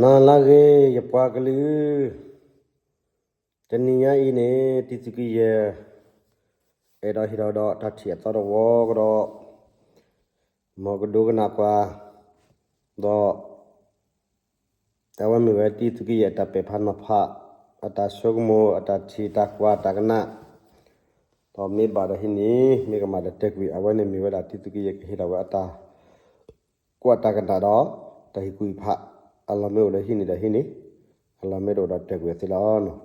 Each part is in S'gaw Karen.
နၤလၢအဂ့ၤ ယပှၤကလုာ်, တနံၤညါအံၤန့ၣ် တံသုးက့ယဲၢ် အဲၣ်ဒိးဟ့ၣ်ထီၣ်ဒီးတၢ်ထံၣ်အသီတဝီကဒီး မ်ကဒိကနၣ်ကွၢ် ဒီး အဝဲမ့ၢ်ဝဲတံသုးက့ယဲၢ်အတၢ်ပဲာ်ဖးနီၤဖး, အတၢ်ဆိကမိၣ်, အတၢ်ထံၣ်တၢ်ကွၢ်တၢ်ကနၣ်, ဒီးမ့ၢ်ဘၣ်ဒီးဟံးန့ၢ် မ့ၢ်ကမၣ်ဒီးတဲကွံာ်, အဝဲန့ၣ်မ့ၢ်ဝဲဒၣ်တံသုးက့ယဲၢ်ကဟ့ၣ်ထီၣ်ဝဲအတၢ် ကွၢ်တၢ်ကနၣ်ဒီး တၢ်ဟ့ၣ်ကူၣ်ဟ့ၣ်ဖး အလီၢ်မ့ၢ်အိၣ်ဒီးဟံးန့ၢ်ဒီးဟံးန့ၢ်, အလီၢ်မ့ၢ်တအိၣ်ဒီးတဲကွံာ်သ့လီၤ.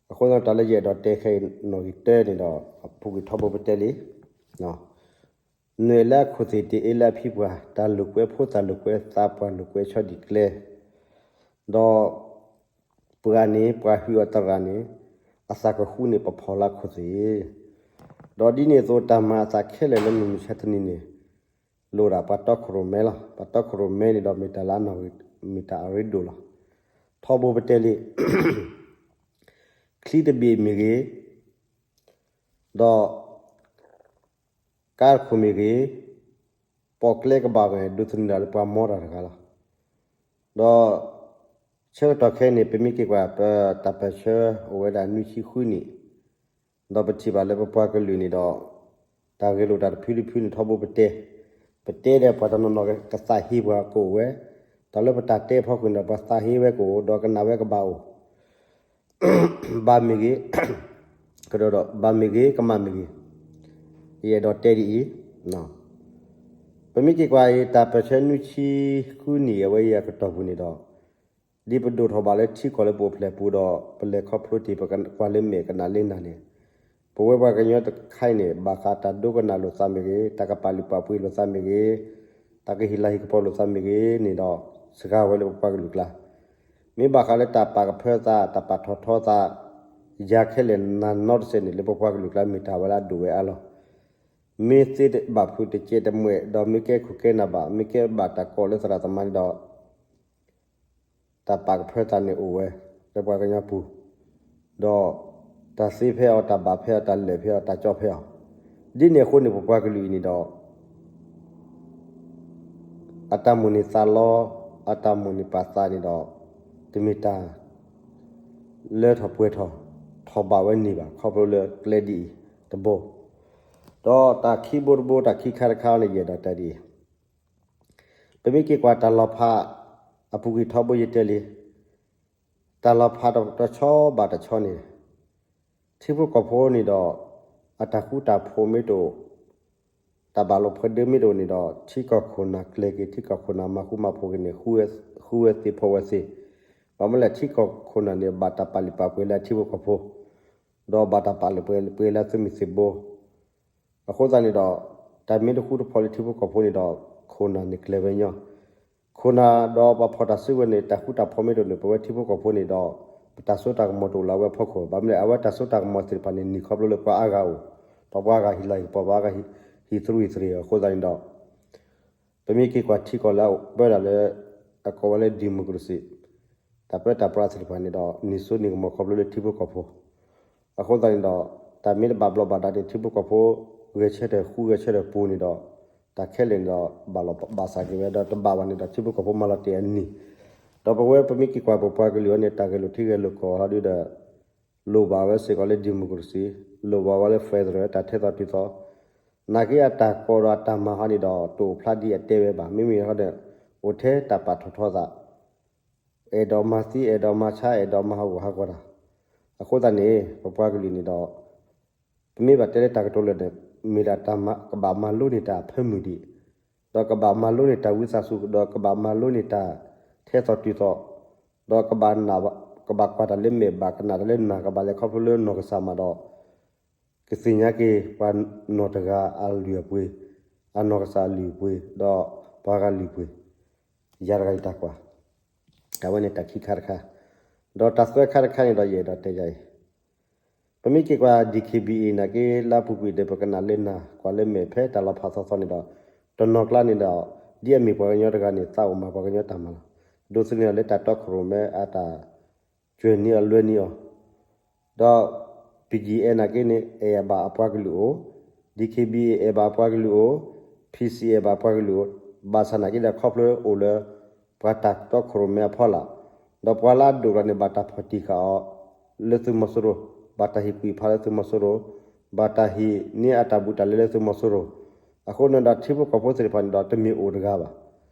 အဃိသတးလၢယအဲၣ်ဒိးတဲခဲအံၤနီၣ်ဂံၢ်တၢန့ၣ်ဒီး အပူၤကွံာ်ထီဘိပတဲလံ, နွဲၣ်လၢအခိၣ်သ့ၣ်တအ့လၢအဖံပှၢ်, တၢ်လိာ်ကွဲဖိသၣ်လိာ်ကွဲသးပှၢ်လိာ်ကွဲဆီဒံၣ်ကျဲ, ဒီး ပှၤန့ၣ် ပှၤဟုၣ်အီၤသရၣ်န့ၣ် အသးကဃူန့ၣ်ပဖီၣ်လၢအခိၣ်သ့ၣ်, ဒီးဒ်န့ၣ်အသိးတၢ်မၤအသးခဲလၢာ်လၢမုၢ်မဆါတနံၤန့ၣ် လိၣ်ဒၣ်ပှၤတီခိၣ်ရိၣ်မဲလီၤ. ပှၤတီခိၣ်ရိၣ်မဲန့ၣ်ဒီးမ့ၢ်တၢ်လၢအနီၣ်ဂံၢ် မ့ၢ်တၢ်အရ့ဒိၣ်လီၤ. ထီဘိပတဲလံ, ချံတဘ့ၣ်မ့ၢ်ဂ့ၤ, ဒီး ကါတခိၣ်မ့ၢ်ဂ့ၤ, ပိာ်ကျဲကဘၣ်ဂ့ၤ ဒိးသန့ၤဒၣ်လၢပှၤမီတၢ်တဂၤလီၤ. ဒီး ဆၢကတီၢ်ခဲအံၤန့ၣ် ပမ့ၢ်က့ၤကွၢ် ပတၢ်ပၢၢ်ဆၢအိၣ်ဝဲဒၣ်နွံဆံဃုနံၣ်, ဒီးပထံၣ်ဘၣ်လၢပပှၤကလုာ်န့ၣ်ဒီး တၢ်ဂဲၤလိာ်တၢ်တဖုတဖုန့ၣ် ထီဘိပတဲ, ပတဲဒီးပှၤတနီၤနီၤကသးဟ့ပှၤကအိၣ်ဝဲ, တၢ်လၢပတၢ်တဲအဖီခိၣ်န့ၣ်ဒီး ပှၤသးဟ့ဝဲကအိၣ် ဒီးကနၣ်ဝဲကဘၣ်အိၣ် ဘၣ်မ့ၢ်ဂ့ၤ, ကဒီးဒီး ဘၣ်မ့ၢ်ဂ့ၤ ကမၣ်မ့ၢ်ဂ့ၤ, ယအဲၣ်ဒိးတဲဒ်အံၤ, ပမ့ၢ်က့ၤကွၢ်အံၤ တၢ်ပၢၢ်ဆၢနွံဆံဃုနံၣ်အဝဲအံၤအကတီၢ်ပူၤန့ၣ်ဒီး ဒ်ပဒိၣ်ထီၣ်ဘၣ်လၢထံကီၢ်လၢပအိၣ်ဖျဲၣ်ပူၤဒီး ပလဲၤခီဖျိတ့ၢ်ပကနၣ်လ့နၢ်န့ၣ်, ပဝဲပှၤကညီတခါအံၤန့ၣ် ဘၣ်ဃးတၢ်ဒိကနၣ်လိာ်သးမ့ၢ်ဂ့ၤ, တၢ်ကပာ်လုၢ်ပာ်ပှ့ၤလိာ်သးမ့ၢ်ဂ့ၤ, တၢ်ကဟ့ၣ်လၤဟ့ၣ်ကပီၤလိာ်သးမ့ၢ်ဂ့ၤန့ၣ်ဒီး စှၤဝဲလၢပပှၤကလုာ်ကျါ မ့ၢ်ဘၣ်ဃးလၢတၢ်ပာ်ကဖၢသး တၢ်ပာ်ထီၣ်ထီသး ယၤခဲလၢာ်နၤနီတစဲးန့ၣ် လၢပပှၤကလုာ်ကျါမ့ၢ်တၢ်ဝဲလၢအဒိၣ်ဝဲအါလီၤ. မ့ၢ်သ့ဘၣ်ဖုးတကဲးတမှဲာ် ဒီးမ့ၢ်ကဲခိၣ်ကဲနၢ်ဘၣ် မ့ၢ်ကဲဘၣ်တၢ်ကိးလၢသရၣ်သမါန့ၣ်ဒီး တၢ်ပာ်ကဖၢသးန့ၣ်အိၣ်ဝဲ လၢပှၤကညီပူၤ, ဒီးတၢ်သ့ဖဲအီၤ တၢ်ဘၣ်ဖဲအီၤ တၢ်လၢာ်ဖဲအီၤ တၢ်ကၠီဖဲအီၤ, ဒ်န့ၣ်အဃိန့ၣ် ပပှၤကလုာ်အံၤန့ၣ်ဒီး အတၢ်မိၣ်န့ၢ်သးလီ, အတၢ်မိၣ်န့ၢ်ပာ်သးန့ၣ်ဒီး တမ့ၢ်တၢ် လၢထီၣ်ပှဲၤထီၣ် ထီၣ်ဘၣ်ဝဲန့ၣ်ဘၣ် ခီဖျိလၢကျဲဒ်အံၤတဘိ, ဒီးတၢ်ခံဘိတဘိ တၢ်ခံခါတခါန့ၣ် ယအဲၣ်ဒိးတဲဒ်အံၤ, ပမ့ၢ်က့ၤကွၢ်တၢ်လီၤဖး အပူၤကွံာ်ထီဘိယတဲလံ, တၢ်လီၤဖးတဆီဘၣ်တဆီန့ၣ် ထံဖိကီၢ်ဖိန့ၣ်ဒီး အတၢ်ဃူတၢ်ဖိးမ့ၢ်တအိၣ်, တၢ်ဘၣ်လိာ်ဖိးဒ့မ့ၢ်တအိၣ်န့ၣ်ဒီး ထံကီၢ်ခိၣ်နၢ်ကျဲၤက့ၤ ထံကီၢ်ခိၣ်နၢ်မၤဃူမၤဖိးက့ၤန့ၣ် ဃုဝဲသ့ၣ်ဖိးဝဲသ့ၣ်, ဘၣ်မနုၤလဲၣ် ထံကီၢ်ခိၣ်နၢ်န့ၣ် ဘၣ်တၢ်ပာ်လုၢ်ပာ်ပှ့ၤလၢအထံဖိကီၢ်ဖိ, ဒီးဘၣ်တၢ်ပာ်လုၢ်ပာ်ပှ့ၤလၢသုးမုၢ်သံၣ်ဘိ အဃိသတးန့ၣ်ဒီး တၢ်မ့ၢ်တဃူတဖိးလၢထံဖိကီၢ်ဖိန့ၣ်ဒီး ခိၣ်နၢ်န့ၣ်ကျဲၤဝဲညီ, ခိၣ်နၢ်ဒီးပှၤဖီၣ်တၢ်စုကဝဲၤန့ၣ် တၢ်ဃူတၢ်ဖိးမ့ၢ်တအိၣ်န့ၣ် ပဝဲထံဖိကီၢ်ဖိန့ၣ်ဒီး ပတၢ်စိတၢ်ကမီၤတအိၣ်လၢအဝဲအဖီခိၣ်, ဘၣ်မနုၤလဲၣ် အဝဲတၢ်စိတၢ်ကမီၤသ့ၣ်တဖၣ်န့ၣ် နံၤခီဖျိလၢပှၤအါဂၤအိၣ်, ဒီးပှၤအါဂၤဟ့ၣ်လၤဟ့ၣ်ကပီၤ ပှၤအါဂၤဟ့ၣ်သရူးဟ့ၣ်သရ့ၤအဃိသတးန့ၣ်ဒီး ပမ့ၢ်က့ၤကွၢ်ထံကီၢ်လၢအပၢတၢ်လၢ အကိးဝဲလၢ democracy တၢ်ပၢတၢ်ပြးသ့ၣ်တဖၣ်န့ၣ်ဒီး နံၤစိနံၤကမီၤခီဖျိလၢထံဖိကီၢ်ဖိ, အဃိသတးန့ၣ်ဒီး တၢ်မ့ၢ်တဘၣ်ဘျီးဘၣ်ဒါန့ၣ် ထံဖိကီၢ်ဖိ ဂဲၤဆၢထၢၣ်ဃူဂဲၤဆၢထၢၣ်ပူၤန့ၣ်ဒီး တၢ်ခဲလၢာ်န့ၣ်ဒီး ဘၣ်လီၤဘၣ်စးက့ၤဝဲ ဒီးတဘၣ်ဘၣ်န့ၣ်ဒီး ထံဖိကီၢ်ဖိမၤလီၤတ့ၢ်အနံၤ, ဒီးပဝဲပမ့ၢ်က့ၤကွၢ်ပပှၤကလုာ်အံၤန့ၣ် တၢ်ဂဲၤလိာ်ထံဂဲၤလိာ်ကီၢ်ဟီဒုဒီး လိၣ်ဘၣ်ဝဲစ့ၢ်ကီးလၢ democracy, လိၣ်ဘၣ်ဝဲလၢ federal တၢ်ထဲသိးတုၤသိး, နာ်က့အတၢ်ကိးဒီးအတၢ်မၤဟီန့ၣ်ဒီး တအိၣ်ဖျါဒ်အတဲဝဲဘၣ်, မ့မ့ၢ်ဟီဒီး အိၣ်ထဲတၢ်ပာ်ထီၣ်ထီသး အဲၣ်ဒိးမၤသံ အဲၣ်ဒိးမၤဆါ အဲၣ်ဒိးမၤဟးဂူာ်ဟးဂီၤတၢ်, အဃိသတးန့ၣ် ပပှၤကလုာ်န့ၣ်ဒီး ပမ့ၢ်ဘၣ်တဲလၢတၢ်ကတိၤလၢာ်န့ၣ် မ့ၢ်ဒၣ်တၢ်ကဘၣ်မၤလိန့ၢ်တၢ်အဖၢမုၢ်ဒံး, ဒီးကဘၣ်မၤလိန့ၢ်တၢ်ဝံသးစူၤ ဒီးကဘၣ်မၤလိန့ၢ်တၢ်ထဲသိးတုၤသိး, ဒီးကဘၣ်နာ် ကဘၣ်ကွၢ်တၢ်လၢမဲာ် ဘၣ်ကနၣ်တၢ်လၢနၢ် ကဘၣ်လဲၤခီဖျိလၢနီၢ်ကစၢ်မးဒီး ကသ့ၣ်ညါက့ၤပှၤနီၢ်တဂၤအလုၢ်အပှ့ၤ, အနီၢ်ကစၢ်အလုၢ်အပှ့ၤ, ဒီးပှၤဂၤလုၢ်အပှ့ၤ, ယၤတဂၤယတၢ်ကွၢ်, အဝဲန့ၣ်တၢ်ခံခါတခါ, ဒီးတၢ်သၢခါတခါန့ၣ်ဒီးယအဲၣ်ဒိးတဲယၤအံၤ ပမ့ၢ်က့ၤကွၢ် DKBA နာ်က့ လၢအပူၤကွံာ်ဒီး ပကနၣ်လၢနၢ် ကွၢ်လၢမဲာ်ဖဲတၢ်လီၤဖးသီသီန့ၣ်ဒီး တနီၤကျါန့ၣ်ဒီး ဒ်အမ့ၢ်ပှၤကညီတဂၤန့ၣ် သးအိၣ်မၤပှၤကညီတၢ်မၤလီၤ. ဒိးသန့ၤလၢတၢ်တီခိၣ်ရိၣ်မဲအတၢ်ကွဲးန့ၢ်အီၤလွဲန့ၢ်အီၤ ဒီး ပီၣ်ကၠံၣ်အဲၣ် နာ်က့န့ၣ် အဲၣ်ဘၣ်အပှၤကလုာ်အိၣ်, DKBA အဲၣ်ဘၣ်အပှၤကလုာ်အိၣ်, PC အဲၣ်ဘၣ်အပှၤကလုာ်အိၣ်, ဘၣ်ဆၣ်နာ်က့ဒီးခီဖျိအိၣ်လၢ ပှၤတၢ်တီခိၣ်ရိၣ်မဲအဖီလာ်, ဒီးပှၤလၢအဒိၣ်ကျီန့ၣ် ဘၣ်တၢ်ဖီၣ်တံၢ်ဃာ်အီၤ လၢသုးမီၤစိရိၤ, ဘၣ်တၢ်ဟ့ၣ်ကွံာ်ဖးလၢသုးမီၤစိရိၤ, ဘၣ်တၢ်ဟ့ၣ်န့ၢ်အတၢ်ဘူးတၢ်လဲလၢသုးမီၤစိရိၤ, အဃိန့ၣ်ဒီးထံဖိကီၢ်ဖိသ့ၣ်တဖၣ်န့ၣ်ဒီးတမ့ၢ်အိၣ်တဂၤဘၣ်.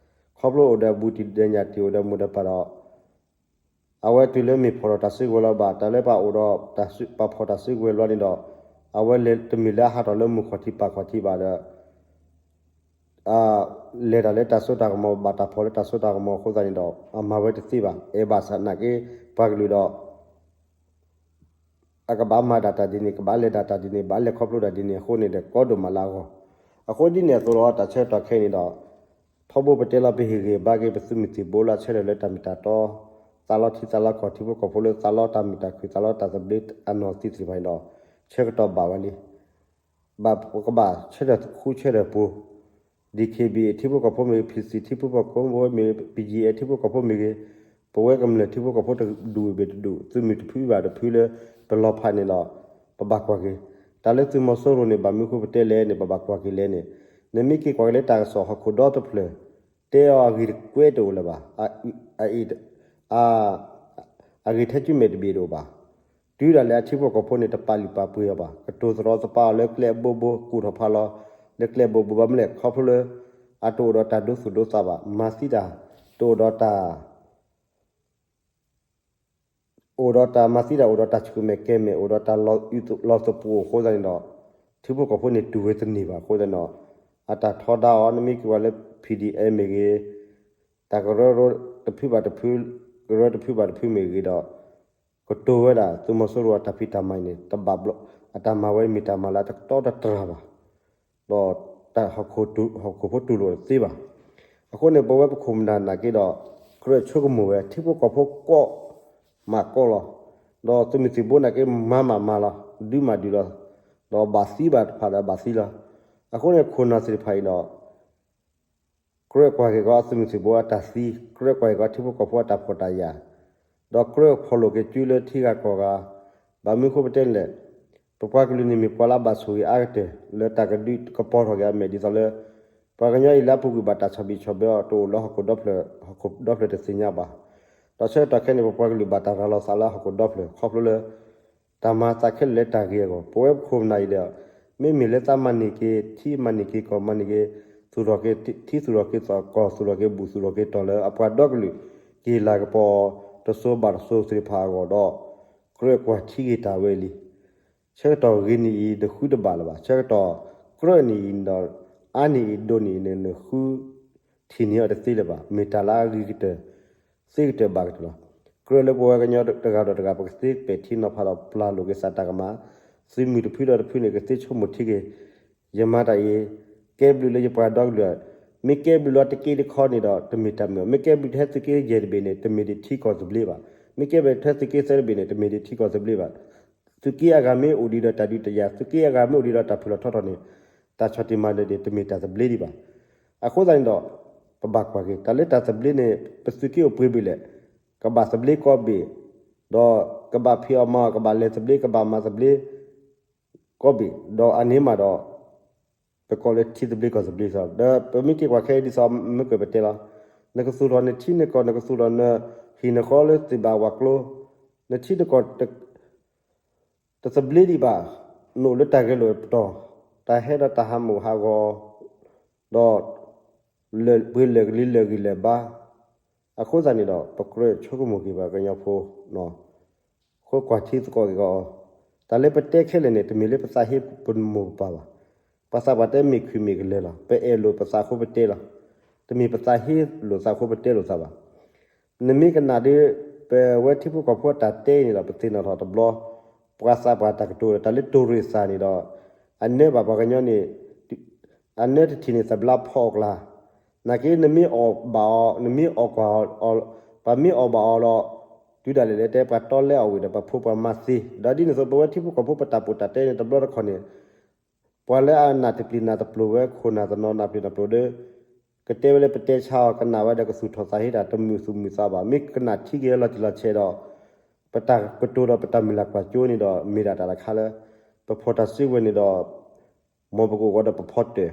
ခီဖျိအိၣ်ဒီးဘူးတံၢ်ဒီးညၣ်တံၢ်အိၣ်ဒီးမိၢ်ဒီးပၢ်ဒီး အဝဲတုၤလၢမ့ၢ်ဖီၣ်ထီၣ်တၢ်စုကဝဲၤလီၤဘၣ်, တၢ်လၢပအိၣ်ဒီး ပှၤဖီၣ်တၢ်စုကဝဲၤလီၤန့ၣ်ဒီး အဝဲလဲၤတမ့ၢ်လၢအဟးထီၣ်လၢမုၢ်ခီၣ်ထံးပၢ်ခီၣ်ထံးဘၣ်ဒီး လဲၤတၢ်လၢတၢ်စိတၢ်ကမီၤ ဘၣ်တၢ်ဖီၣ်လၢတၢ်စိတၢ်ကမီၤအဃိသတးန့ၣ်ဒီး အမၤဝဲတသ့ဘၣ်. အဲၣ်ဘၣ်ဆၣ်နာ်က့ ပှၤကလုာ်ဒီး အကဘၣ်မၤဒၣ်တၢ်ဒ်န့ၣ် ကဘၣ်လဲၤဒၣ်တၢ်ဒ်န့ၣ် ဘၣ်လဲၤခီဖျိဒၣ်ဒ်န့ၣ်အဃိန့ၣ်ဒီး ကီဒိၣ်မးလၢအဂီၢ်. အဃိဒ်န့ၣ်အသိးဒီး တၢ်ဆၢကတီၢ်ခဲအံၤန့ၣ်ဒီး ထီဘိပတဲလီၤပဟ့ၣ်ဂံၢ်ဘါက့ၤ ပသုးမုၢ်သံၣ်ဘိလၢအဆၢထၢၣ်လၢတၢ်မ့ၢ်တၢ်တီ, သးလီထံသးလီကီၢ် ထံဖိကီၢ်ဖိလၢသးလီတၢ်မုာ်တၢ်ခုၣ် သးလီတၢ်သဘျ့အနီၢ်သံသ့ၣ်တဖၣ်န့ၣ်ဒီး ဆၢကတီၢ်ဘၣ်ဝဲလံ. ဘၣ်ပကဘၣ်ဆၢထၢၣ်ဃူဆၢထၢၣ်ပူၤ, ဒံၣ်ခ့ဘံၣ် ထံဖိကီၢ်ဖိမ့ၢ်ဂ့ၤ, ဖံၣ်စံၣ် ထံဖိကီၢ်ဖိမ့ၢ်ဂ့ၤ, ပယံၤအဲၣ်ထံဖိကီၢ်ဖိမ့ၢ်ဂ့ၤ, ပဝဲကမျၢၢ်ထံဖိကီၢ်ဖိတဒူၣ်ဘၣ်တဒူၣ် သုးမုၢ်တဖုဘၣ်တဖုလၢ ပလီၤဖးန့ၣ်ဒီး ပဘၣ်ကွၢ်က့ၤ. တၢ်လၢသုးမီၤစိရိၤန့ၣ် ဘၣ်မနုၤဃိပတဲလဲၣ်န့ၣ် ပဘၣ်ကွၢ်က့ၤလဲၣ်န့ၣ်, နမ့ၢ်က့ၤကွၢ်က့ၤလၢတၢ်ကစီၣ်ဟီၣ်ခိၣ်ဒီတဖျၢၣ် တဲအီၤအဂ့ၢ်တကွဲးတအိၣ်လၢၤဘၣ်. အ အဂ့ၢ်ထဲကုမဲာ်တဘ့ၣ်တအိၣ်ဘၣ်. တုၤဒၣ်လဲာ်အထံဖိကီၢ်ဖိန့ၣ် တပာ်လုၢ်ပာ်ပှ့ၤအီၤဘၣ်, ကတိၤသရီသပာ်အီၤလၢကျဲအဘိဘိ ကူၣ်ထီၣ်ဖးလီၤ လၢကျဲအဘိဘိ ဘၣ်မနုၤလဲၣ် ခီဖျိလၢ အတအိၣ်ဒီးတၢ်ဒိသူၣ်ဒိသးဘၣ်, မၤသံတၢ်, တအိၣ်ဒီးတၢ် အိၣ်ဒီးတၢ်မၤသံတၢ် အိၣ်ဒီးတၢ်ဆူၣ်မဲာ်ကဲၤမဲာ် အိၣ်ဒီးတၢ်လီၤသပှိၤအဃိသတးန့ၣ်ဒီး ထံဖိကီၢ်ဖိန့ၣ်တူၢ်ဝဲတန့ၢ်ဘၣ်အဃိသတးန့ၣ်ဒီး အတၢ်ထီဒါအီၤ နမ့ၢ်က့ၤဝဲလၢ ဖံၣ်ဒံၣ်အဲၣ်မ့ၢ်ဂ့ၤ, တၢ်ကရၢတဖုဘၣ်တဖု, ကရၢတဖုဘၣ်တဖုမ့ၢ်ဂ့ၤဒီး ကတိၤဝဲဒၣ်သုးမီၤစိရိၤအတၢ်ဖံးတၢ်မၤန့ၣ် တဘၣ်ဘျီ, အတၢ်မၤဝဲမ့ၢ်တၢ်မၤလၢအတတီတတြၢ်ဘၣ် ဒီးတၢ်ဟီၣ်ခိၣ်ဖိတူၢ်လိာ်တသ့ဘၣ်. အဃိန့ၣ် ပဝဲပခိၣ်ပနၢ်နာ်က့ဒီး ကြၢးဆိကမိၣ်ဝဲ ထံဖိကီၢ်ဖိကီၢ်မးကီၢ်လီၤ. ဒီးသုးမုၢ်သံၣ်ဘိနာ်က့ မၤမးမၤလီၤ, ဒုးမးဒုးလီၤ, ဒီးဘၣ်သံဘၣ်တဖၣ်ဒီးဘၣ်သံလီၤ. အဃိန့ၣ် ခိၣ်နၢ်သ့ၣ်တဖၣ်အံၤဒီး ကြၢးကွၢ်က့ၤကီးသုးမုၢ်သံၣ်ဘိအတၢ်သံ, ကြၢးကွၢ်က့ၤကီးထံဖိကီၢ်ဖိအတၢ်ဖှီၣ်တၢ်ယာ်, ဒီးကြၢးဖီၣ်လိာ်က့ၤစုလၢထံဂၤကီၢ်ဂၤ, ဘၣ်မနုၤဃိပတဲန့ၣ်လဲၣ်, ပပှၤကလုာ်န့ၣ်မ့ၢ်ပှၤလၢအဘၣ်ဆိၣ်ဂ့ၤအါကတၢၢ် လၢတၢ်ကဒုးကပီၤထီၣ်က့ၤအမဲာ်ဒ်သိးလၢ ပှၤကညီအံၤလၢအပူၤကွံာ်ဘၣ်တၢ်ဆီၣ်ဘံၣ်ဆီၣ်ဘၢအီၤ တအိၣ်လၢဟီၣ်ခိၣ်ဒီဖျၢၣ်, ဟီၣ်ခိၣ်ဒီဖျၢၣ်တသ့ၣ်ညါဘၣ်. ဒီးဆၢကတီၢ်ခဲအံၤန့ၣ် ပပှၤကလုာ်ဘၣ်တၢ်ရၤလီၤသးလၢဟီၣ်ခိၣ်ဒီဖျၢၣ် ခီဖျိလၢ တၢ်မၤသးခဲလၢာ်လၢတၢ်ဂ့ၤအဂီၢ်, ပဝဲပခိၣ်ပနၢ်အံၤဒီး မ့မ့ၢ်လၢသးမၤန့ၢ်က့ၤ ထံမၤန့ၢ်က့ၤကီၢ်မၤန့ၢ်က့ၤ သူၣ်ထီၣ်က့ၤထံသူၣ်ထီၣ်က့ၤကီၢ်သူၣ်ထီၣ်က့ၤဘူးသူၣ်ထီၣ်က့ၤတီၢ်လၢအပှၤဒီကလုာ် က့ၤလၤကပီၤတစိၤဘၣ်တစိၤသ့ၣ်တဖၣ်အဂီၢ်ဒီး ကြၢးကွၢ်ထံက့ၤတၢ်ဝဲလံ. ဆၢကတီၢ်ဂ့ၤန့ၢ်အံၤ နဃုတဘၣ်လၢၤဘၣ်, ဆၢကတီၢ်ကြၢးန့ၢ်အံၤဒီး အါန့ၢ်အံၤဒိၣ်န့ၢ်အံၤန့ၣ် နဃုထံၣ်န့ၢ်အီၤတသ့လၢၤဘၣ်, မ့ၢ်တၢ်လၢအဂ့ၤကတၢၢ် သ့ကတၢၢ်ဘၣ်ကတၢၢ်လီၤ. ကြၢးလၢပဝဲကညီတဂၤဒီးတဂၤ ပကသ့ပဲာ်ထံနီၤဖးဒီးပျၢ်လိာ်က့ၤသးတၢ်ကမၣ်, သုးမုၢ်တဖုဒီးတဖုန့ၣ် ကသ့ဆိကမိၣ်ထံက့ၤ ယမၤတၢ်အံၤ ကဲဘျုးလၢယပှၤဒီကလုာ်, မ့ၢ်ကဲဘျုးလၢတက့တခီန့ၣ်ဒီး တမ့ၢ်တၢ်မုာ်, မ့ၢ်ကဲဘျုးထဲသုးက့ယဲၢ်တဘ့ၣ်န့ၣ် တမ့ၢ်ဒံးထံကီၢ်သဘျ့ဘၣ်, မ့ၢ်ကဲဘျုးထဲသုးက့သၢတဘ့ၣ်န့ၣ် တမ့ၢ်ဒံးထံကီၢ်သဘျ့ဘၣ်. သုးက့အဂၤမ့ၢ်အိၣ်ဒံးဒီးတၢ်ဒုးတၢ်ယၤ, သုးက့အဂၤမ့ၢ်အိၣ်ဒံးဒီးတၢ်ဖုၣ်လီၤထီထီၣ်န့ၣ် တၢ်ဆီၣ်တံၢ်မၤနၢၤန့ၣ် တမ့ၢ်တၢ်သဘျ့ဒံးဘၣ်. အဃိသတးန့ၣ်ဒီး ပဘၣ်ကွၢ်က့ၤ တၢ်လၢတၢ်သဘျ့န့ၣ် ပသုးက့အိၣ်ပှဲၤဘ့ၣ်လဲၣ်, ကဘၣ်သဘျ့ကီးဘ့ၣ်, ဒီးကဘၣ်ဖံးအီၣ်မၤအီၣ် ကဘၣ်လဲၤသဘျ့ ကဘၣ်မၤသဘျ့ ကီးဘ့ၣ်, ဒီးအန့ၣ်မးဒီး ပကိးလၢထံသဘျ့ကီၢ်သဘျ့လီၤ. ဒီးပမ့ၢ်က့ၤကွၢ်ခဲအံၤဒ်သိးမုၢ်ကၢၢ်ပတဲလီၤ, နကသူၣ်ထီၣ်နထံနကီၢ် နကသူၣ်ထီၣ်နဟံၣ်နဃီလၢသ့ၣ်ဘၣ်ဝၣ်ကျိ, နထံနကီၢ် တသဘျ့ဒံးဘၣ်, နအိၣ်လၢတၢ်ဂဲၤလိာ်ပတီၢ်, တၢ်ဟဲဒီးတၢ်ဟးမုၢ်ဟးဂီၤ, ဒီး လၢာ်ပှ့ၤလၢာ်ကလံၤလၢာ်ဂံၢ်လၢာ်ဘါ, အဃိသတးန့ၣ်ဒီး ပကြၢးဆိကမိၣ်က့ၤပှၤကညီဖိ ဃိကွၢ်ထံသကိးက့ၤအီၤ, တၢ်လၢပတဲခဲလၢာ်န့ၣ် တမ့ၢ်လၢပသးဟ့ပမိၢ်ပပၢ်ဘၣ်. ပှၤသးပှၢ်တဲမ့ၢ်ခုၣ်မ့ၢ်ကလၢၤလီၤ. ပအဲၣ်လိာ်ပသးအဃိပတဲလီၤ. တမ့ၢ်ပသးဟ့လိာ်သးအဃိပတဲလိာ်သးဘၣ်. နမ့ၢ်ကနၣ်ဒီး ပဝဲထံဖိကီၢ်ဖိအတၢ်တဲန့ၣ်ဒီး ပသ့ၣ်နီၣ်ထီၣ်တဘျီ ပှၤသးပှၢ်တၢ်ကတိၤဒီး တၢ်လၢတိၢ်ရ့ၣ်သးန့ၣ်ဒီး အနၢဘၣ်ပှၤကညီန့ၣ် အနၢတထံၣ်န့ၣ် သဘျါဖီအီၣ်ကျါ, နာ်က့နမ့ၢ်အီၣ်ဘၣ်အီၤ နမ့ၢ်အီၣ်ကွၢ်အီၤ, ပှၤမ့ၢ်အီၣ်ဘၣ်အီၤဒီး တုၤဒၣ်လဲာ်လဲၣ်တဲ ပှၤတီလဲအီၣ်ဝံၤဒီး ပှၤဖိပှၤမါသ့, ဒီးဒ်န့ၣ်အသိး ပဝဲထံဖိကီၢ်ဖိပတၢ်ပီးတၢ်တဲန့ၣ် တဘျီတခီၣ်န့ၣ် ပှၤလၢအနၢ်တပျံၤနၢ်တပျိၤဝဲ ခိၣ်နၢ်တနီၤနၢ်ပျံၤနၢ်ပျိၤဒီး ကတဲဝဲလၢပတဲဆါအီၤ ကနၣ်ဝဲဒီးကသူၣ်ထီၣ်သးဟ့တၢ် တမုာ်သူၣ်မုာ်သးဘၣ်. မ့ၢ်ကနၣ်ထံက့ၤလီၤတံၢ်လီၤဆဲးဒီး ပတၢ်ကတိၤဒီးပတၢ်မုၢ်လၢ်ကွၢ်စိန့ၣ်ဒီး မ့ၢ်ဒၣ်တၢ်တခါလၢ ပဖီၣ်တၢ်စုကဝဲၤန့ၣ်ဒီး မ်ပကအိၣ်ဂီၤဒီးပဖီတၢၣ်,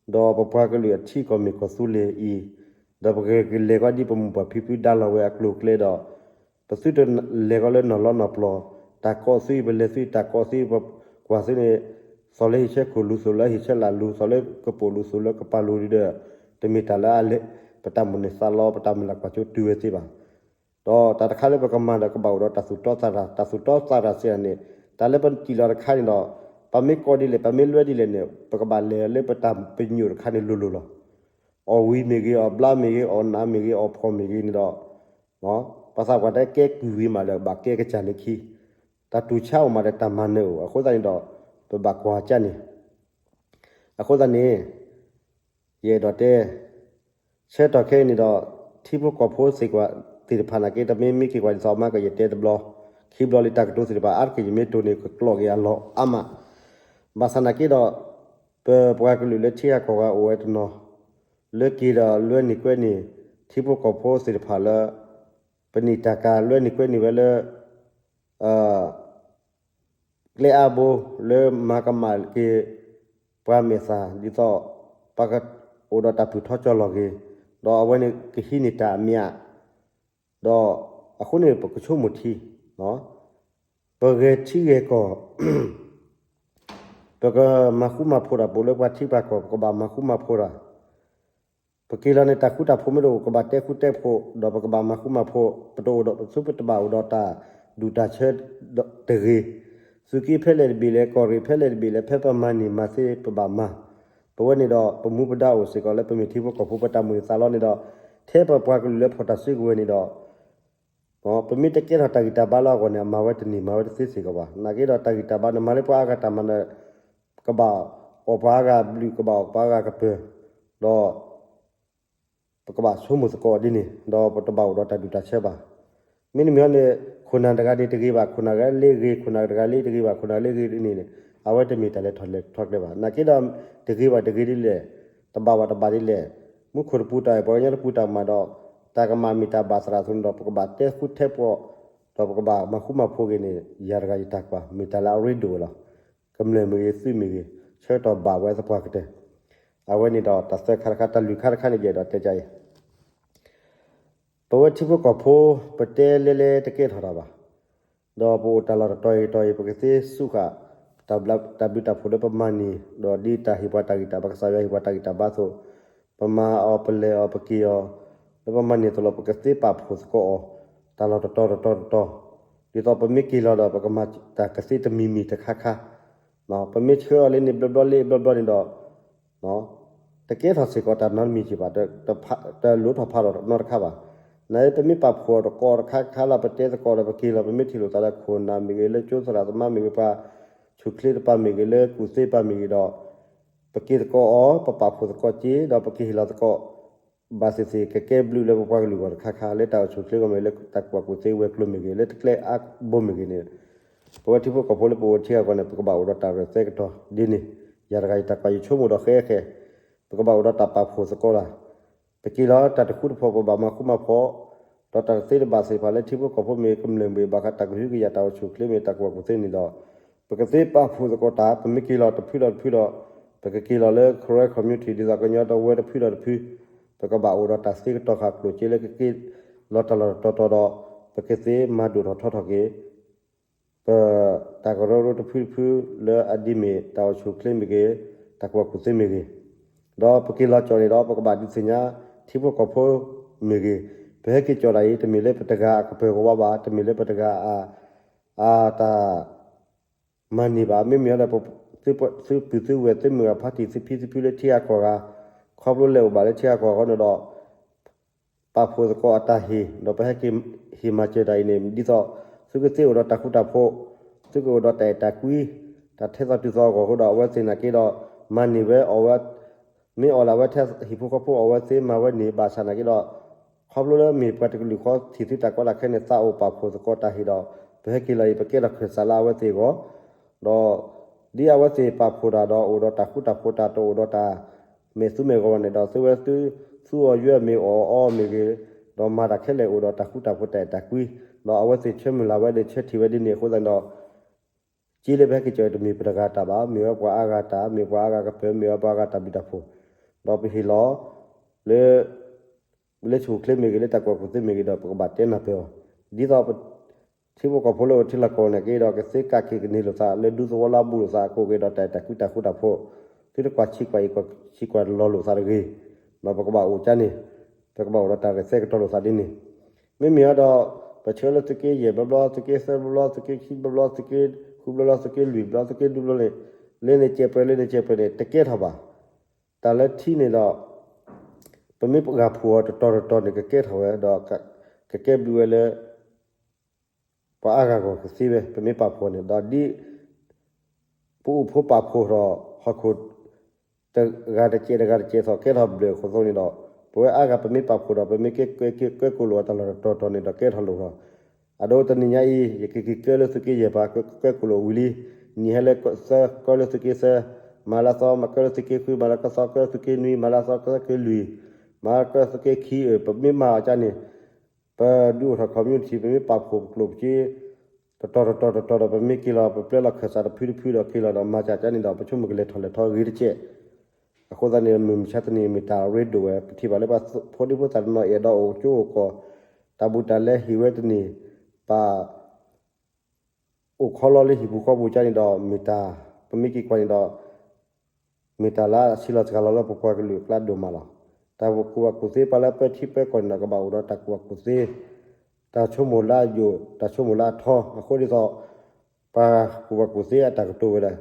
ဒီးပပှၤကလုာ်အထံကီၢ်မ့ၢ်ကီၢ်သူလ့ၤအံၤ ဒီးပကလဲၤကီဒ်ပမိၢ်ပၢ်ဖံဖုဒါလီၤဝဲအကျိၤအကျဲဒီး ပသုတလဲၤကီလၢနီၢ်လီနီၢ်ပျီၤ, တၢ်ကိးသု ပလဲၤသု တၢ်ကိးသု ပကွၢ်သုန့ၣ် သီၣ်လၢဟံၣ်ဆၢခိၣ်လူၤ သီၣ်လၢဟံၣ်ဆၢလာ်လူၤ သီၣ်လၢကပိာ်လူၤ သီၣ်လၢကပၤလူၤဒီး တမ့ၢ်တၢ်လၢအလဲၤ ပတၢ်မိၣ်န့ၢ်သးလီ ပတၢ်မုၢ်လၢ်ကွၢ်စိတုၤဝဲသ့ဘၣ်. ဒီးတၢ်တခါလၢပကမၤဒီးကဘၣ်အိၣ်ဒီးတၢ်သူၣ်တီသးရၤ, တၢ်သူၣ်တီသးရၤစ့ၢ်န့ၣ် တၢ်လၢပစံၣ်လီၤတခါန့ၣ်ဒီး ပမ့ၢ်ကိးဒ်လဲၣ် ပမ့ၢ်လွဲဒ်လဲၣ်န့ၣ် ပကဘၣ်လဲၤလၢပတၢ်ပညိၣ်တခါန့ၣ်လိၤလိၤလီၤ. အီၣ်ဝံၤမ့ၢ်ဂ့ၤ အီၣ်ဘျါမ့ၢ်ဂ့ၤ အီၣ်နးမ့ၢ်ဂ့ၤ အီၣ်ဖှီၣ်မ့ၢ်ဂ့ၤန့ၣ်ဒီး ပှၤသးပှၢ်တဲကဲကုၢ်ဝံၤမးဒီး ဘၣ်ကဲကစၢ်လၢခံ, တၢ်တူၢ်ဆါအိၣ်မးဒီးတၢ်မၤနၢၤအိၣ်, အဃိသတးန့ၣ်ဒီး ပဘၣ်ကွၢ်ကၢန့ၣ် အဃိသတးန့ၣ် ယအဲၣ်ဒိးတဲ ဆၢကတီၢ်ခဲအံၤန့ၣ်ဒီး ထံဖိကီၢ်ဖိသ့ၣ်ကွၢ်သ့ၣ်တဖၣ်နာ်က့ တမ့ၢ်မ့ၢ်က့ၤကွၢ်ဒ်သိးအမါက ယတဲတဘျီ ခံဘျီလံ တၢ်ကတိၤသ့ၣ်တဖၣ် အါတက့ၢ်ယမ့ၢ်တိၢ်န့ၣ် ကကျိးက့ၤအလီၢ်အါမး, ဘၣ်ဆၣ်နာ်က့ဒီး ပပှၤကလုာ်လၢထံဂၤကီၢ်ဂၤအိၣ်ဝဲတနီၤ လၢက့ၤဒီးလွဲန့ၢ်ကွဲန့ၢ် ထံဖိကီၢ်ဖိသ့ၣ်တဖၣ်လၢ ပနံၣ်တၢ်ကၤလွဲန့ၢ်ကွဲန့ၢ်ဝဲလၢ ကျဲအါဘိလၢမၤကမၣ်က့ၤ ပှၤမဲာ်သၣ် ဒ်သိး ပှၤကအိၣ်ဒီးတၢ်ပၢၢ်ထီကၠီလီၤက့ၤ, ဒီးအဝဲန့ၣ်ကဟံးန့ၢ်တၢ်အမျး, ဒီးအဃိန့ၣ် ပကဆိကမိၣ်ထံ ပဂဲၤထံဂဲၤကီၢ် ပကမၤဃူမၤဖိးတၢ် ပအိၣ်လၢပှၤထံပှၤကီၢ် ပကဘၣ်မၤဃူမၤဖိးတၢ် ပက့ၤလီၤန့ၣ် တၢ်ဃူတၢ်ဖိးမ့ၢ်တအိၣ် ကဘၣ်တဲဃူတဲဖိး ဒီးပကဘၣ်မၤဃူမၤဖိး, ပတအိၣ်ဒီး ပသုပတဘၣ်အိၣ်ဒီးတၢ်ဒူၣ်တၢ်ဆၢတဂ့ၤ, သုးက့ဖဲလဲၣ်တဘ့ၣ်လဲၣ် ကီၢ်ရ့ၣ်ဖဲလဲၣ်တဘ့ၣ်လဲၣ် ဖဲပမၤန့ၢ်မၤသ့ပဘၣ်မၤ, ပဝဲန့ၣ်ဒီး ပမူပဒါအိၣ်စ့ၢ်ကီးလၢပမ့ၢ်ထံဖိကီၢ်ဖိ ပတၢ်မိၣ်န့ၢ်သးလီန့ၣ်ဒီး ထဲပပှၤကလုာ်လၢဖီၣ်တၢ်စုကဝဲၤန့ၣ်ဒီး ပမ့ၢ်တကဲထီၣ်တၢ်ဂံၢ်တၢ်ဘါလၢအဂီၢ်န့ၣ် အမၤဝဲတန့ၢ်မၤဝဲတသ့စ့ၢ်ကီးဘၣ်. နာ်က့ဒီးတၢ်ဂံၢ်တၢ်ဘါန့ၣ် မၤလၢပှၤအါဂၤတၢ်မၤန့ၣ် ကဘၣ်အီၣ်ပှၤအါဂၤဘျုး ကဘၣ်အီၣ်ပှၤအါဂၤကပၢၤ, ဒီး ပကဘၣ်ဆိကမိၣ်သကိးဒ်န့ၣ် ဒီးပတဘၣ်အိၣ်ဒီးတၢ်ဒူၣ်တၢ်ဆၢဘၣ်. မ့တမ့ၢ်န့ၣ် ခိၣ်နၢ်တဂၤန့ၣ်တဂ့ၤဘၣ်, ခိၣ်နၢ်တဂၤလၢဂ့ၤ, ခိၣ်နၢ်တဂၤလၢတဂ့ၤဘၣ်, ခိၣ်နၢ်လၢဂ့ၤဒ်န့ၣ်န့ၣ် အဝဲတမ့ၢ်တၢ်လဲၤထီၣ်လဲၤထီကျဲဘၣ်. နာ်က့ဒီး တဂ့ၤဘၣ်တဂ့ၤဒ်လဲၣ်, တဘၣ်ဘၣ်တဘၣ်ဒ်လဲၣ်, မူခိၣ်တပူၤတၢ်အဲၣ် ပှၤကညီတပူၤတၢ်ကမၣ်ဒီး တၢ်ကမၣ်မ့ၢ်တၢ်ဘၣ်သရၣ်အသိးန့ၣ်ဒီး ပကဘၣ်တဲဃူတဲဖိး ဒီးပကဘၣ်မၤဃူမၤဖိးက့ၤန့ၣ် ယၤတဂၤယတၢ်ကွၢ် မ့ၢ်တၢ်လၢအရ့ဒိၣ်ဝဲလီၤ. ကမျၢၢ်မ့ၢ်ဂ့ၤ သုးမ့ၢ်ဂ့ၤ ဆၢကတီၢ်ဘၣ်ဝဲသပှၢ်ကတၢၢ်. အဝဲန့ၣ်ဒီးတၢ်သၢခါတခါ တၢ်လွံၢ်ခါတခါန့ၣ် ယအဲၣ်ဒိးတဲကါအံၤ ပဝဲထံဖိကီၢ်ဖိ ပတဲလဲလဲတကဲထီၣ်တၢ်ဘၣ်. ဒီးပအိၣ်တၢ်လီၢ်တတီၤအံၤတတီၤအံၤ ပကသ့စူးဃာ် တၢ်ဘျုးတၢ်ဖှိၣ်လၢပမၤန့ၢ် ဒီးဒ်တၢ်ဟ့ၣ်ပှၤတၢ်ဂံၢ်တၢ်ဘါ ကစၢ်ယွၤဟ့ၣ်ပှၤတၢ်ဂံၢ်တၢ်ဘါအသိး ပမၤအီၤ ပလဲၤအီၤ ပက့ၤအီၤ လၢပမၤန့ၢ်အသိးလီၤ. ပကသ့ပာ်ဖှိၣ်သကိးအီၤ တၢ်လီၢ်တတီၤတတီၤတတီၤ ဒ်သိးပမ့ၢ်က့ၤလီၤဒီး ပကမၤတၢ်ကသ့တမံၤမံၤတခါခါ ပမ့ၢ်ဆှၢအီၤလၢန့ၣ်ဘျီဘျီလၢဘျီဘျီန့ၣ်ဒီး တကဲထီၣ်စ့ၢ်ကီးတၢ်နီတမံၤက့ၤဘၣ်, တလိၣ်ထီၣ်ဖးထီၣ်နီတခါဘၣ်. နာ်သက့ ပမ့ၢ်ပာ်ဖှိၣ်တကိးတခါခါလီၤ ပတဲသကိးဒီး ပက့ၤလီၤ ပမ့ၢ်ထံၣ်လိာ်သးလၢခိၣ်နၢ်မ့ၢ်ဂ့ၤ လၢကၠိသရၣ်သမါမ့ၢ်ဂ့ၤ ပှၤဆူၣ်ချ့တပၤမ့ၢ်ဂ့ၤ လၢကူၣ်သ့ပၤမ့ၢ်ဂ့ၤဒီး ပက့ၤသကိးအီၤ ပပာ်ဖှိၣ်သကိးက့ၤ ဒီးပကဟ့ၣ်လီၤသကိး ဘၣ်သ့ၣ်သ့ၣ် ကကဲဘျုးလၢပပှၤကလုာ်အဂီၢ်တခါခါ လၢတၢ်အိၣ်ဆူၣ်ချ့အဂီၢ်မ့ၢ်ဂ့ၤ လၢတၢ်ကူၣ်ဘၣ်ကူၣ်သ့ဝဲၤကျိၤမ့ၢ်ဂ့ၤ လၢတကျဲအါဘိမ့ၢ်ဂ့ၤန့ၣ် ပဝဲထံဖိကီၢ်ဖိလၢပအိၣ်ထံဂၤကီၢ်န့ၣ် ပကဘၣ်အိၣ်ဒီးတၢ်ရဲၣ်သဲကတီၤဒ်န့ၣ် ယၤတဂၤယတၢ်ကွၢ် ယဆိကမိၣ်ဒီးဃဲဃဲ ပကဘၣ်အိၣ်ဒီးတၢ်ပာ်ဖှိၣ်သကိးတၢ် ပက့ၤလီၤ တၢ်တဃူတဖိး ပဘၣ်မၤဃူမၤဖိး ဒီးတၢ်တသ့တဘၣ်သ့ၣ်တဖၣ်လၢထံဖိကီၢ်ဖိမ့ၢ်ဂ့ၤ ကမျၢၢ်မ့ၢ်ဂ့ၤ ဘၣ်ဃးတၢ်ကဟုကယာ် တၢ်အိၣ်ဆူၣ်ချ့မ့ၢ် တၢ်ကူၣ်ဘၣ်ကူၣ်သ့န့ၣ်ဒီး ပကသ့ပာ်ဖှိၣ်သကိးတၢ် ပမ့ၢ်က့ၤလီၤတဖုဒီးတဖုဒီး ပကက့ၤလီၤလၢ Karen community ဒ်သိးကညီတဝၢတဖုဒီးတဖု ပကဘၣ်အိၣ်ဒီးတၢ်သ့ကတီၤဃာ်ကျိၣ်စ့လၢကက့ၤလီၤတၢ်လီၢ်တတီၤတီၤဒီး ပကသ့မၤဒိၣ်ထီၣ်ထီထီၣ်က့ၤ ပတၢ်ကရၢကရိတဖုတဖုလၢအဒ်မ့ၢ်တၢ်အိၣ်ဆူၣ်ချ့မ့ၢ်ဂ့ၤ တၢ်ကူၣ်ဘၣ်ကူၣ်သ့မ့ၢ်ဂ့ၤ, ဒီးပက့ၤလီၤကၠီၣ်န့ၣ်ဒီး ပကဘၣ်ဒုးသ့ၣ်ညါ ထံဖိကီၢ်ဖိမ့ၢ်ဂ့ၤ, ပဟဲက့ၤကၠီၣ်တၢ်အံၤ တမ့ၢ်လၢပတဂၤအကပၢၤကဝါဘၣ်, တမ့ၢ်လၢပတဂၤအ အတၢ် မၤန့ၢ်ဘၣ်, မ့မ့ၢ်လၢ သုပုၢ်သုဝဲၢ် သုမုၢ်ဂၤဖါတံၢ် သုဖံသုဖုလၢထံဂၤကီၢ်ဂၤ, ခီဖျိလဲၤအိၣ်ဘၣ်လၢထံဂၤကီၢ်ဂၤအဃိန့ၣ်ဒီး ပာ်ဖှိၣ်သကိးအတၢ်ဟ့ၣ် ဒီးပဟဲက့ၤဟ့ၣ်မၤစၢၤတၢ်အံၤန့ၣ် ဒ်သိး သုကသ့အိၣ်ဒီးတၢ်ဃူတၢ်ဖိး, သုကအိၣ်ဒီးတၢ်အဲၣ်တၢ်ကွံ, တၢ်ထဲသိးတုၤသိးအဂီၢ်အဃိဒီး အဝဲသ့ၣ်နာ်က့ဒီး မၤန့ၢ်ဝဲအီၣ်ဝဲ မ့ၢ်အီၣ်လၢအဝဲထဲဟံၣ်ဖိဃီဖိ အီၣ်ဝဲသ့မၤဝဲန့ၣ် ဘၣ်ဆၣ်နာ်က့ဒီး ခီဖျိလၢမ့ၢ်ပှၤတကလုာ်ဃီ ထံၣ်သုတၢ်ကီတၢ်ခဲန့ၣ် သးအိၣ်ပာ်ဖှိၣ်သကိးတၢ်ဟ့ၣ်ဒီး ပဟဲက့ၤလီၤအံၤ ပကဲထီၣ်ခၢၣ်စးလၢအဝဲသ့ၣ်အဂီၢ်, ဒီး ဒ်အဝဲသ့ၣ်ပာ်ဖှိၣ်တၢ်ဒီး အိၣ်ဒီးတၢ်ဃူတၢ်ဖိး တၢ်တအိၣ်ဒီးတၢ်မဲာ်သူမဲာ်ဂီၤဘၣ်န့ၣ်ဒီး သုဝဲသု သူအီၤယွဲမ့ၢ်ဂ့ၤ အီၣ်အီမ့ၢ်ဂ့ၤ, ဒီးမၤတၢ်ခဲလၢာ်အိၣ်ဒီးတၢ်ဃူတၢ်ဖိး တၢ်အဲၣ်တၢ်ကွံ, ဒီးအဝဲသ့ၣ်ဆၢမုၢ်လၢ်ဝဲဒီးဆၢထံၣ်ဝဲဒ်န့ၣ်အဃိသတးန့ၣ်ဒီး က့လၢပဟဲက့ၤကၠီၣ်အံၤ တမ့ၢ်ပတဂၤတၢ်ဘၣ်, မ့ၢ်ဝဲပှၤအါဂၤတၢ်, မ့ၢ်ပှၤအါဂၤကပၢၤ, မ့ၢ်ဝဲပှၤအါဂၤတၢ်ဘျုးတၢ်ဖှိၣ်, ဒီးပဟ့ၣ်လီၤ လၢ လၢဆူၣ်ချ့မ့ၢ်ဂ့ၤ လၢတၢ်ကူၣ်ဘၣ်ကူၣ်သ့မ့ၢ်ဂ့ၤဒီး ပကဘၣ်တဲနၢ်ပၢၢ်အီၤ, ဒ်သိး ထံဖိကီၢ်ဖိလၢအိၣ်ထံလီၢ်ကီၢ်န့ၣ်က့ဒီး ကသ့ကးက့ၤကန့ၢ်လိာ်သး လၢဒူသဝီလၢအဘူးလိာ်သးအကိးက့ဒီး တၢ်အဲၣ်တၢ်ကွံတၢ်ဃူတၢ်ဖိး, သုတကွၢ်ဆံးကွၢ်အံၤ ကွၢ်ဆံးကွၢ်လီၤလိာ်သးတဂ့ၤ, ဒီးပကဘၣ်အိၣ်ကၠါန့ၣ်, ပကဘၣ်အိၣ်ဒီးတၢ်ရဲၣ်သဲကတီၤလိာ်သးဒ်န့ၣ်, မ့မ့ၢ်အီၤဒီး ပဆှၢလၢသုးက့ယဲၢ်ဘျီဘျီ သုးက့သၢဘျီဘျီ သုးက့ခံဘျီဘျီ သုးက့ဃုဘျီဘျီ သုးက့လွံၢ်ဘျီ သုးက့ဒူဘျီန့ၣ်, လၢန့ၣ်ကဲးပှဲၤ လၢန့ၣ်ကဲးပှဲၤန့ၣ် တကဲထီၣ်ဘၣ်. တၢ်လၢထံန့ၣ်ဒီး ပမ့ၢ်ပဂၢ်ဖှိၣ်အီၤတတီၤတတီၤန့ၣ် ကကဲထီၣ်ဝဲဒီး ကကဲဘျုးဝဲလၢ ပှၤအါဂၤဂီၢ်ကသ့ဝဲ ပမ့ၢ်ပာ်ဖှိၣ်န့ၣ်ဒီး ဒ် ပအိၣ်ဖိပာ်ဖှိၣ်ဒီး ဟီၣ်ခိၣ် တဂၤတကဲးတဂၤတကဲးသိးကဲထီၣ်ဘျၢၣ်အဃိသတးန့ၣ်ဒီး ပဝဲအါဂၤပမ့ၢ်ပာ်ဖှိၣ်ဒီး ပမ့ၢ်ကဲကဲကဲကိၣ်လိာ်အတၢ်လီၢ်တတီၤတတီၤန့ၣ်ဒီး ကဲထီၣ်လိာ်ထီၣ်. အဒိတနံၤညါအံၤ ယကက့ၤကဲလၢသုးက့ယဲၢ်ပှၤ ကဲကိၣ်လိာ်ဝံၤလံ, နံၤဟဲလၢသၢကဲလၢသုးက့သၢ, မၤလၢသီမၤကဲလၢသုးက့ဃု မၤလၢကသီကဲလၢသုးက့နွံ မၤလၢသီကဲလၢသုးက့လွံၢ်, မၤကဲလၢသုးက့ခံအၢ ပမ့ၢ်မၤအီၤကၠါန့ၣ် ပဒုးအိၣ်ထီၣ် community ပမ့ၢ်ပာ်ဖှိၣ်ပကျိၣ်ပစ့ တတီၤတတီၤတတီၤဒီး ပမ့ၢ်က့ၤလီၤ ပပျဲလီၤခၢၣ်စးတဖုတဖုဒီးက့ၤလီၤဒီး မၤစၢၤကၠါန့ၣ်ဒီး ပဆိကမိၣ်ကလဲၤထီၣ်လဲၤထီဂ့ၤတကဲး. အဃိသတးန့ၣ် မုၢ်မဆါတနံၤမ့ၢ်တၢ်ရ့ဒိၣ်ဝဲ ပထံၣ်ဘၣ်လၢပှၤဖိဒံဖိသၣ်တနီၤအဲၣ်ဒိးအိၣ်ကၠိအိၣ်ကီၢ်, တၢ်ဘူးတၢ်လဲဟ့ၣ်ဝဲတန့ၢ်, ပ အိၣ်ခီလီၤလၢဟံၣ်ပူၤဃီပူၤကၠါန့ၣ်ဒီး မ့ၢ်တၢ် ပမ့ၢ်က့ၤကွၢ်န့ၣ်ဒီး မ့ၢ်တၢ်လၢအဆံးလီၤစှၤလီၤလၢပပှၤကလုာ်အကျါဒိၣ်မးလီၤ. တၢ်ကူၣ်ဘၣ်ကူၣ်သ့ ပှၤလၢပၢထံပၢကီၢ်န့ၣ်ဒီး ကဘၣ်အိၣ်ဒီးတၢ်ကူၣ်ဘၣ်ကူၣ်သ့, တၢ်ဆိကမိၣ်လၢအယိာ် တၢ်ဆိကမိၣ်လၢအထီ အဃိဒ်သိး ပှၤကူၣ်ဘၣ်ကူၣ်သ့အတၢ်ကတိၤဝဲဒၣ်,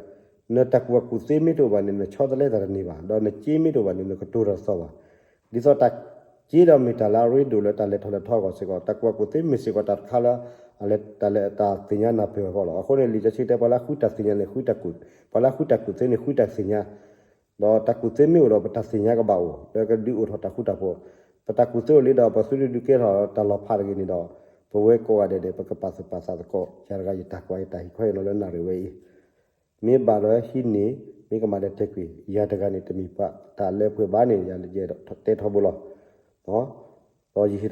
နတၢ်ကူၣ်ဘၣ်ကူၣ်သ့မ့ၢ်တအိၣ်ဘၣ်န့ၣ် နဆီတလဲတၢ်တန့ၢ်ဘၣ်, ဒီးနစ့မ့ၢ်တအိၣ်ဘၣ်န့ၣ် နကတိၤတၢ်တသီၣ်ဘၣ်. ဒ်သိးတၢ်စ့ဒီးမ့ၢ်တၢ်လၢအရ့ဒိၣ်လၢတၢ်လဲၤထီၣ်လဲၤထီအဂီၢ်စ့ၢ်ကီး, တၢ်ကူၣ်ဘၣ်ကူၣ်သ့မ့ၢ်စ့ၢ်ကီးတၢ်တခါလၢ အလဲၤတၢ်လၢတၢ်သ့ၣ်ညါနၢ်ပၢၢ်အဂီၢ်လီၤ. အဃိန့ၣ် လံာ်စီဆှံတဲ ပှၤလၢအဃုတၢ်သ့ၣ်ညါန့ၣ် ဃုတၢ်ကူၣ်, ပှၤလၢအဃုတၢ်ကူၣ်သ့န့ၣ် ဃုတၢ်သ့ၣ်ညါ, ဒီးတၢ်ကူၣ်သ့မ့ၢ်အိၣ်ဒီး ပတၢ်သ့ၣ်ညါကဘၣ်အိၣ် လၢကဒုးအိၣ်ထီၣ်တၢ်ဃူတၢ်ဖိး, ပတၢ်ကူၣ်သ့အိၣ်လံဒီး ပသုတဒုးကဲထီၣ်တၢ်လီၤဖးတဂ့ၤန့ၣ်ဒီး ပဝဲကိးဂၤဒဲးန့ၣ် ပကပာ်သူၣ်ပာ်သးသကိး ယၤတဂၤယတၢ်ကွၢ်ယတၢ်ဟ့ၣ်ခီဟ့ၣ်နီၤလၢနၣ်ရံၣ်ဝဲအံၤ မ့ၢ်ဘၣ်ဒီးဟံးန့ၢ်, မ့ၢ်ကမၣ်ဒီးတဲကွံာ်, ယၤတဂၤန့ၣ် တမ့ၢ်ပှၤတၢ်လၢပှဲၤဘၣ်န့ၣ် ယတဲထီဘိလီၤ. ဒီးယဟ့ၣ်ဒီး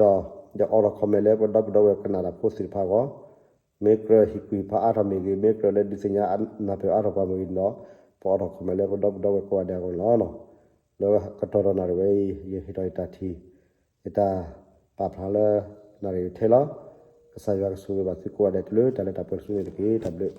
ယအိးထီၣ် comment လၢပဒီပုၢ်ဒီဝဲၢ်ကနၣ်တၢ်ဖိသ့ၣ်တဖၣ်အဂီၢ်, မ့ၢ်ကြၢးဟ့ၣ်ကွံာ်ပှၤအါထီၣ်မ့ၢ်ဂ့ၤ, မ့ၢ်ကြၢးလၢဒုးသ့ၣ်ညါနၢ်ပၢၢ်အါထီၣ်ပှၤမ့ၢ်ဂ့ၤန့ၣ်ဒီး ပအိးထီၣ် comment လၢပဒီပုၢ်ဒီဝဲၢ်ကိးဂၤဒဲးအဂီၢ်န့ၣ်လီၤ. လၢကတီၢ်ဒီးနၣ်ရံၣ်ဝဲအံၤ ယဟ့ၣ်ထီၣ်ယတၢ်ထံၣ်, ယတၢ်ပာ်ဖျါလၢနၣ်ရံၣ်ထဲလီၤ. ကစၢ်ယွၤကဆိၣ်ဂ့ၤဘၣ်သုကိးဂၤဒဲးတုၤလၢတၢ်လၢတၢ်ပှဲၤတစုန့ၣ်တက့ၢ်. တၢ်ဘျုး